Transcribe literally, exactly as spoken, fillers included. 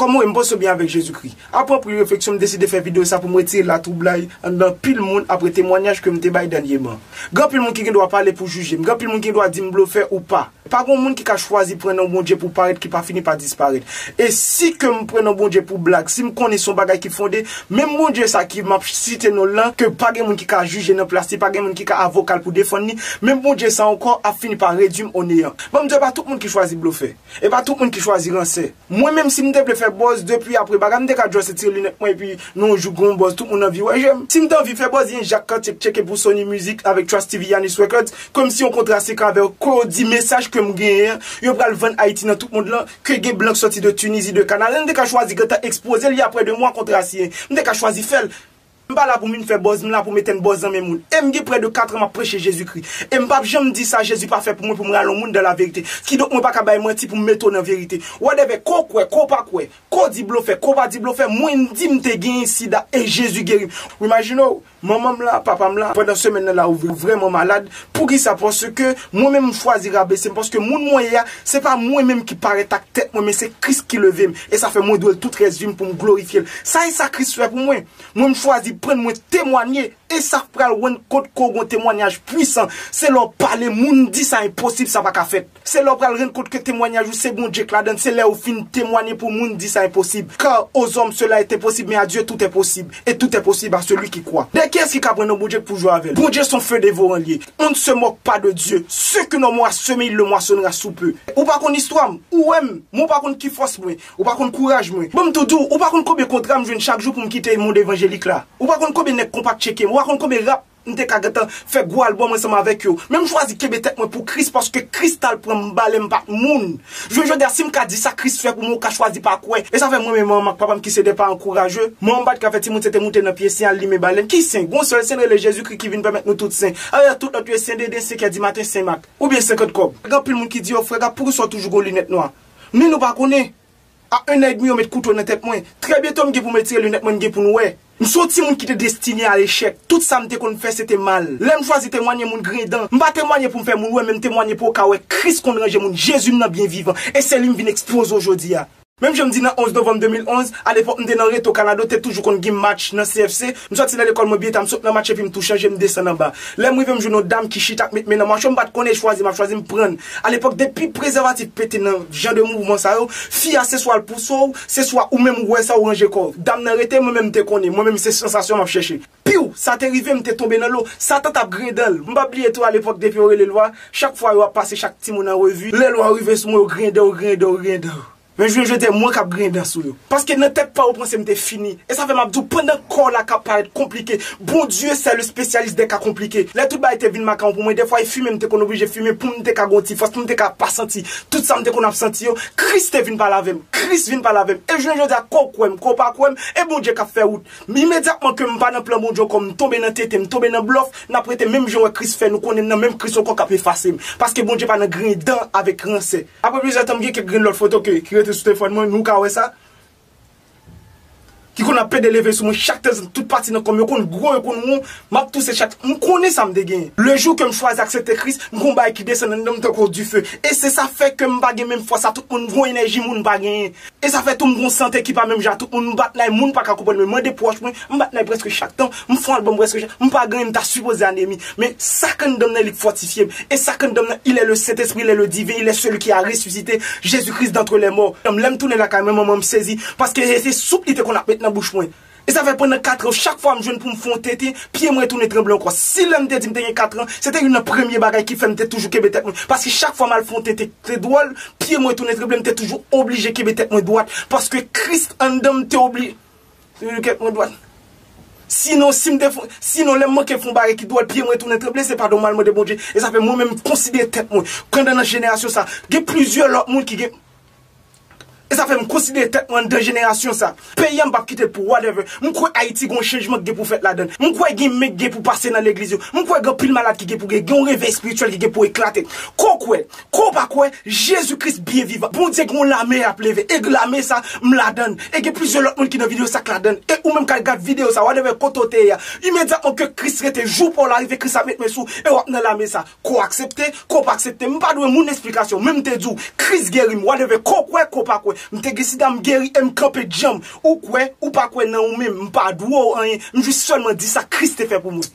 Kòm ou wè, m panse w byen avèk Jezikri. Apre anpil refleksyon, m deside fè videyo sa pou m retire latwoublay anndan pil moun apre temwanyaj ke m te bay dènyèman. Gen anpil moun ki gen dwa pale pou jije m. Gen anpil moun ki gen dwa di m blofè ou pa. Pa gen moun ki ka chwazi pran non Bondye pou parèt ki pa fini pa disparèt. E si ke m pran non Bondye pou blag, si m konnen se yon bagay ki fonde, menm Bondye sa ki m ap site non l lan, ke pa gen moun ki ka jije nan plas li, pa gen moun ki ka avoka l pou defann li, menm Bondye sa ankò ap fini pa redui m o neyan. Ban m di w, e pa tout moun ki chwazi blofè. E pa tout moun ki chwazi ransè. Mwen menm, si m te vle fè buzz depi apre bagay, m te ka just retire linèt mwen epi nan yon jou gen yon buzz, tout moun anvi wè je m. Si m te anvi fè buzz, gen Jak Kantik tcheke pou Sony Music avèk Trust T V, Yanis Records, kòmsi yon kontra sekrè avè yo, ke yo di mesaj ke m genyen an, yo pral vann Ayiti nan tout mond lan, ke gen blan k sòti de Tinizi, de Kanada, m te ka chwazi gentan ekspoze l, apre de mwa kontra siyen. M te ka chwazi fè l. M pa la pou m vin fè buzz, m la pou m etenn buzz nan men moun. E m gen prè de kat an m ap preche Jezikri. E m p ap janm di sa Jezi pa fè pou mwen pou m rale yon moun dans la vérité. Kidonk mwen pa ka bay manti pou m mete w nan verite. Whatever, ke w kwè, ke w pa kwè, ke w di blofè, ke w pa di blofè, mwen m di m te genyen sida e Jezi geri m. Ou imajine w, manman m la, papa m la, pandan semèn nan la, yo vrèman malad. Poukisa? Paske mwen menm m chwazi rabese m, paske moun mwen ye a, se pa mwen menm ki parèt ak tèt mwen, men se Kris ki leve m. E sa fè mwen dwe l tout rès vi m pou m glorifye l. Sa e sa Kris fè pou mwen. Mwen, m chwazi prann mwen temwanye. E sa pral rann kont ke w gen yon temwanyaj pwisan. Se lè w pale, moun di sa enposib, sa pa ka fèt. Se lè w pral rann kont ke temwanyaj ou se Bondye k ladan l, se lè w fin temwanye pou moun di sa enposib. Car aux hommes cela est impossible, mais à Dieu tout est possible. Et tout est possible à celui qui croit. De kiyès ki ka pran non Bondye pou jwe avè l? Bondye se yon fe devoran l ye. On ne se moque pas de Dieu. Ce qu'un homme aura semé, il le moissonnera sous peu. Ou pa konn istwa m, ou wè m, men w pa konn ki fòs mwen. Ou pa konn kouraj mwen. Ban m tou di w, ou pa konn konbyen kontra m jwenn chak jou pou m kite mond evanjelik la. Ou pa konn konbyen nèg konpa k tcheke m. Ou pa konn konbyen rap m te ka gentan fè gwo albòm ansanm avèk yo. Men m chwazi kenbe tèt mwen pou Kris, paske Kris t al pran m balè, m pa t moun. Jounen jodi a, si m ka di sa Kris fè pou mwen, ou ka chwazi pa kwè. E sa fè mwen menm manman m ak papa m ki se de paran kouraje. Manman m pa t ka fè timoun, se te moute nan pye sen, al limen balèn. Ki sen? Gon sèl sen rele Jezikri ki vin pèmèt nou tout sen. Alò tout lòt yo sen deden, senk è di maten, sen mak. Oubyen senkant kòb. Gen anpil moun ki di yo, frè Gab, poukisa w toujou gon linèt nwa? Men nou pa konnen. A en an edmi, yo met kouto nan tèt mwen. Trè byento, m gen pou m retire linèt mwen, m gen pou n wè. M se yon timoun ki te destine a lechèk. Tout sa m te konn fè, se te mal. Lè m chwazi temwanye, moun griyen dan. M pa temwanye pou m fè moun wè, men m temwanye pou yo ka wè Kris konn ranje moun. Jezi m nan byen vivan. E se li m vin ekspoze w jodi a. Menm jan m di nan onz novanm de mil onz, alepòk m te nan Reto Kanado, te toujou konn gen match nan C F C. M sòti nan lekòl mwen byen ta, m sot nan match epi m tou chanje, m desann anba. Lè m rive, m jwenn yon dam ki chita k met men nan mache, m pa t konnen chwazi m ap chwazi, m pran. Alepòk, depi prezèvatif pete nan jan de mouvman sa yo, fi a se swa l pouse w, se swa ou menm ou wè sa ou ranje kò w. Dam nan rete, mwen menm m te konnen, mwen menm se sansasyon m ap chèche. Piw! Sa te rive, m te tonbe nan lo. Satan t ap griyen dan l. M p ap bliye tou, alepòk, depi yo rele lwa, chak fwa yo ap pase chak timoun an revi, lè lwa rive sou mwen, yo griyen dan, yo griyen dan, yo griyen dan. Men jounen jodi a, mwen k ap griyen dan sou yo. Paske nan tèt pa yo panse m te fini. E sa fè m ap di w, pandan kò w la ka parèt konplike, Bondye se le spécialiste des cas compliqués. Lè tout bagay te vin makawon pou mwen, dèfwa e fimen m te konn oblije fimen pou m te ka gen yon ti fòs, pou m te ka pa santi tout sa m te konn ap santi yo. Kris te vin pale avè m. Kris vin pale avè m. E jounen jodi a, ke w kwè m, ke w pa kwè m, e Bondye k ap fè wout. Men imedyatman ke m pa nan plan Bondye ankò, m tonbe nan tenten, m tonbe nan blòf, n ap rete menm jan w wè Kris fè, nou konnen m nan menm Kris ankò k ap efase m. Paske Bondye pa nan griyen dan avèk ransè. Apre plizyè tan, m gen kèk grenn lòt foto ke, ki rete sou telefòn mwen, nou ka wè sa. Ki konn ap pede leve sou mwen chak tanzantan, tout pati nan kò m yo konn gwo, yo konn won, m ap touse chak, m konnen sa m te genyen. Le jou ke m chwazi aksepte Kris, m gon bagay ki desann anndan m tankou dife. E se sa fè ke m pa gen menm fòs a tout moun, m gon enèji moun pa genyen. E sa fè tou m gon sante ki pa menm jan a tout moun, m bat nan moun pa ka konprann mwen, mande pwòch mwen, m bat nan prèske chak tan, m fè yon albòm prèske chak, m pa genyen, m ta sipoze anemi. Men sa k anndan m nan li k fòtifye m. E sa k anndan m nan, il est le Saint-Esprit, il est le divin, il est celui qui a ressuscité Jésus-Christ d'entre les morts. Lè m tounen lakay mwen, manman m sezi, paske se, se soup li te konn ap met nan bouch mwen. E sa fè pandan katran, chak fwa m jwenn pou m fè yon tenten, pye mwen tounen tranble ankò. Si lè m te di m te gen katran, se te youn nan premye bagay ki fè m te toujou kenbe tèt mwen. Paske chak fwa m al fè yon tenten ki te dwòl, pye mwen tounen tranble, m te toujou oblije kenbe tèt mwen dwat. Paske Kris anndan m te obli-, Kèt mwen dwat. Sinon, si m te fon, sinon, lè m manke fè yon bagay ki dwòl, pye mwen tounen tranble, se padon m al mande Bondye. E sa fè mwen menm, m konsidere tèt mwen. Pandan nan jenerasyon sa, gen plizyè lòt moun ki gen. E sa fè m konsidere tèt mwen anndan jenerasyon sa. Peyi a, m p ap kite l pou whatever. M kwè Ayiti gen yon chanjman ki gen pou fèt ladan l. M kwè gen men ki gen pou pase nan legliz yo. M kwè gen anpil malad ki gen pou gen, gen yon revèy espirityèl ki gen pou eklate. Ke w kwè, ke w pa kwè, Jezi Kris byen vivan. Bondye gen yon lame l ap leve. E lame sa, m ladan l. E gen plizyè lòt moun ki nan videyo sa k ladan l. E ou menm k al gad videyo sa, whatever kote w te ye a. Imedyatman ke Kris rete, jou pa w la rive, Kris ap met men sou w, e w ap nan lame sa. Ke w aksepte, ke w pa aksepte. M pa dwe moun esplikasyon. Men m te di w, Kris geri m, whatever, ke w kwè, ke w pa kwè. M te gen sida, m geri e m kanpe djanm. Ou kwè, ou pa kwè nan ou menm, m pa dwe w anyen. M jis sèlman di sa Kris te fè pou mwen.